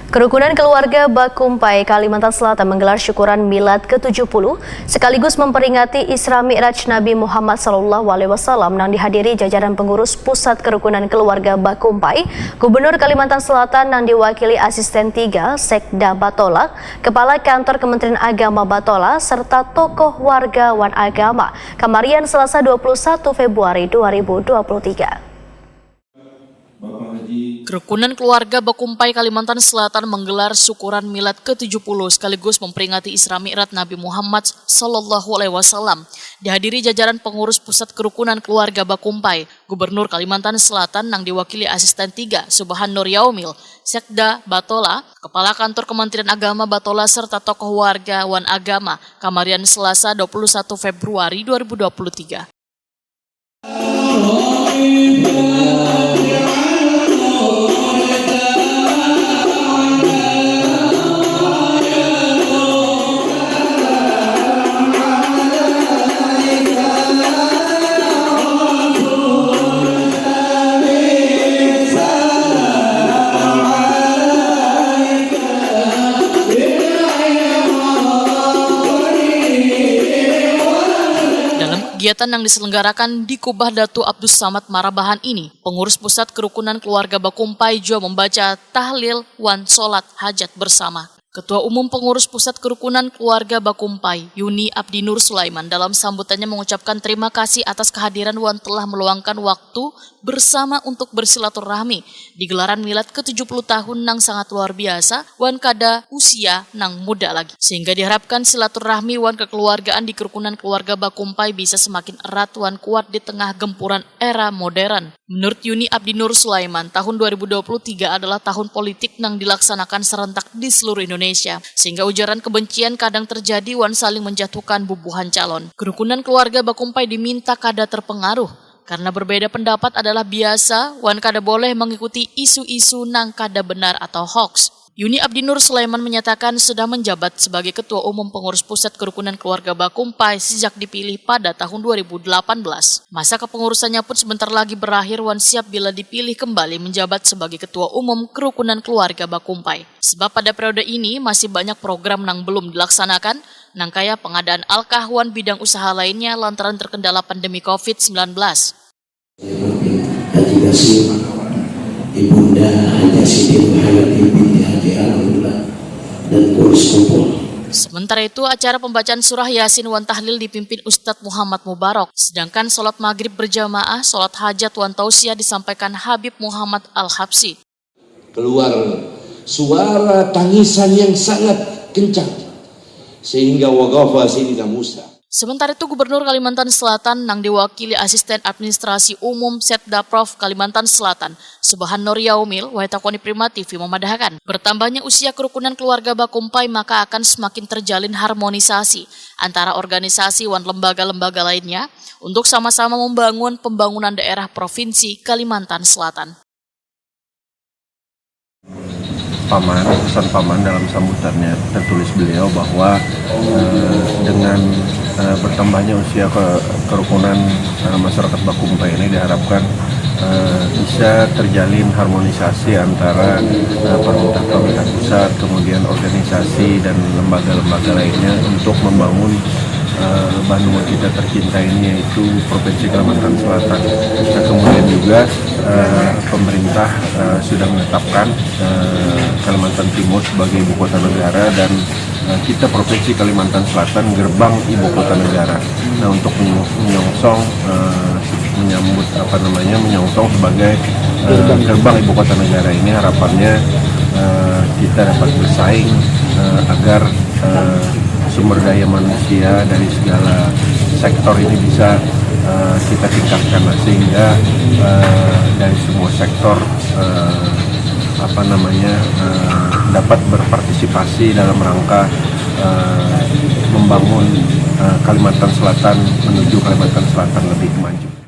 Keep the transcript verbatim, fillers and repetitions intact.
Kerukunan keluarga Bakumpai, Kalimantan Selatan menggelar syukuran Milad ketujuh puluh sekaligus memperingati Isra Mi'raj Nabi Muhammad sallallahu alaihi wasallam nang dihadiri jajaran pengurus pusat Kerukunan Keluarga Bakumpai, Gubernur Kalimantan Selatan nang diwakili Asisten tiga Sekda Batola, Kepala Kantor Kementerian Agama Batola, serta tokoh warga wan agama, kamarian Selasa dua puluh satu Februari dua ribu dua puluh tiga. Kerukunan keluarga Bakumpai Kalimantan Selatan menggelar syukuran Milad ketujuh puluh sekaligus memperingati Isra Mi'raj Nabi Muhammad sallallahu alaihi wasallam. Dihadiri jajaran pengurus pusat Kerukunan Keluarga Bakumpai, Gubernur Kalimantan Selatan nang diwakili Asisten tiga Subhan Nur Yaumil, Sekda Batola, Kepala Kantor Kementerian Agama Batola serta tokoh warga wan agama, kamarian Selasa dua puluh satu Februari dua ribu dua puluh tiga. Dalam kegiatan yang diselenggarakan di Kubah Datu Abdus Samad Marabahan ini, pengurus pusat Kerukunan Keluarga Bakumpai jua membaca tahlil wan solat hajat bersama. Ketua Umum Pengurus Pusat Kerukunan Keluarga Bakumpai, Yuni Abdinur Sulaiman, dalam sambutannya mengucapkan terima kasih atas kehadiran wan telah meluangkan waktu bersama untuk bersilaturahmi di gelaran milad ketujuh puluh tahun nang sangat luar biasa wan kada usia nang muda lagi, sehingga diharapkan silaturahmi wan kekeluargaan di kerukunan keluarga Bakumpai bisa semakin erat wan kuat di tengah gempuran era modern. Menurut Yuni Abdinur Sulaiman, tahun dua ribu dua puluh tiga adalah tahun politik nang dilaksanakan serentak di seluruh Indonesia, sehingga ujaran kebencian kadang terjadi wan saling menjatuhkan bubuhan calon. Kerukunan keluarga Bakumpai diminta kada terpengaruh, karena berbeda pendapat adalah biasa wan kada boleh mengikuti isu-isu nang kada benar atau hoax. Yuni Abdinur Sulaiman menyatakan sudah menjabat sebagai Ketua Umum Pengurus Pusat Kerukunan Keluarga Bakumpai sejak dipilih pada tahun dua ribu delapan belas. Masa kepengurusannya pun sebentar lagi berakhir wan siap bila dipilih kembali menjabat sebagai Ketua Umum Kerukunan Keluarga Bakumpai. Sebab pada periode ini masih banyak program nang belum dilaksanakan, nang kaya pengadaan alkah wan bidang usaha lainnya lantaran terkendala pandemi covid sembilan belas. Haji Basim, Ibunda Haji Siti Nurhayati binti Haji Alamullah, dan Kurus Kumpul. Sementara itu, acara pembacaan surah Yasin wan tahlil dipimpin Ustadz Muhammad Mubarok, sedangkan sholat maghrib berjamaah, sholat hajat wan tausiah disampaikan Habib Muhammad Al-Habsyi. Keluar suara tangisan yang sangat kencang, sehingga waqafa Sayyidina Musa. Sementara itu, Gubernur Kalimantan Selatan nang diwakili Asisten Administrasi Umum Setda Prov Kalimantan Selatan, Subhan Nur Yaumil, wayah takuni Prima T V mamadahakan, bertambahnya usia kerukunan keluarga Bakumpai maka akan semakin terjalin harmonisasi antara organisasi wan lembaga-lembaga lainnya untuk sama-sama membangun pembangunan daerah Provinsi Kalimantan Selatan. Paman, pesan Paman dalam sambutannya tertulis beliau bahwa eh, dengan eh, bertambahnya usia ke, kerukunan eh, masyarakat Bakumpai ini diharapkan eh, bisa terjalin harmonisasi antara eh, pemerintah pemerintah pusat, kemudian organisasi dan lembaga-lembaga lainnya untuk membangun eh, banua kita tercinta ini yaitu Provinsi Kalimantan Selatan. Nah, kemudian juga eh, pemerintah eh, sudah menetapkan eh, Kalimantan Timur sebagai ibu kota negara dan eh, kita Provinsi Kalimantan Selatan gerbang ibu kota negara. Nah, untuk menyo- menyongsong eh, menyambut apa namanya menyongsong sebagai eh, gerbang ibu kota negara ini harapannya eh, kita dapat bersaing eh, agar eh, sumber daya manusia dari segala sektor ini bisa eh, kita tingkatkan, nah, sehingga eh, dari semua sektor eh, apa namanya eh, dapat berpartisipasi dalam rangka eh, membangun eh, Kalimantan Selatan menuju Kalimantan Selatan lebih maju.